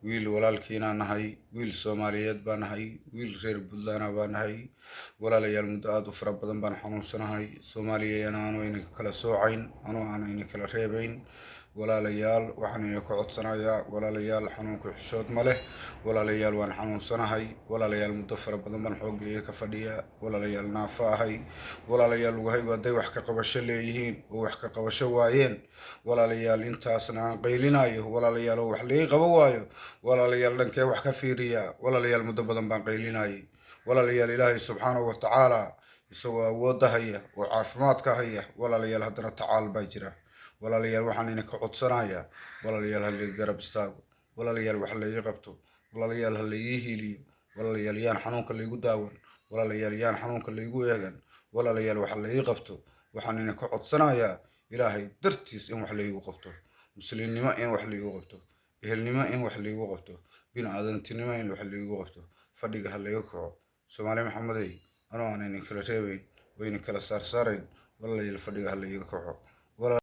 Wiil walaalkiinaa nahay, wiil Soomaaliyeed baa nahay, wiil reer Puntland baa nahay. Walaalayaal, muddo aada u fara badan baan xanuunsanahay. Soomaaliyana aanu idin kala soocayn, anoo aan idin kala reebayn. Walaalayaal, waxaan idinka codsanayaa, walaalayaal, xanuunku xishood ma leh. Walaalayaal, waan xanuunsanahay. Walaalayaal, muddo fara badan baan xoogayga ka fadhiyaa. Walaalayaal, naafo ahay. Walaalayaal, lugahaygu hadday wax ka qabasho leeyihiin oo wax ka qabasho waayeen, walaalayaal, intaasna aan qaylinayo, walaalayaal, oo wax laga qabo waayo, walaalayaal, dhankee wax ka fiiriyaa? Walaalayaal, muddo badan baan qaylinayay. Walaalayaal, Ilaahay subxaanahu watacaala isagoo awoodda haya oo caafimaadka haya, walaalayaal, haddana tacaal baa jira. Walaalayaal, waxaan idinka codsanayaa, walaalayaal, ha laga garab istaago. Walaalayaal, wax laii qabto. Walaalayaal, ha laii hiiliyo. Walaalayaal, yaan xanuunka laygu daawan. Walaalayaal, yaan xanuunka laygu eegan. Walaalayaal, wax laii qabto. Waxaan idinka codsanayaa Ilaahay dartiis in wax laygu qabto, muslimnimo in wax laygu qabto, ehelnimo in wax laygu qabto, bini-aadantinimo in wax laygu qabto. Fadhiga ha layga kaco. Soomaali Maxamedey, anoo aan idin kala reebayn oo idin kala saarsaarayn, walaalayaal, fadhiga ha layga kaco.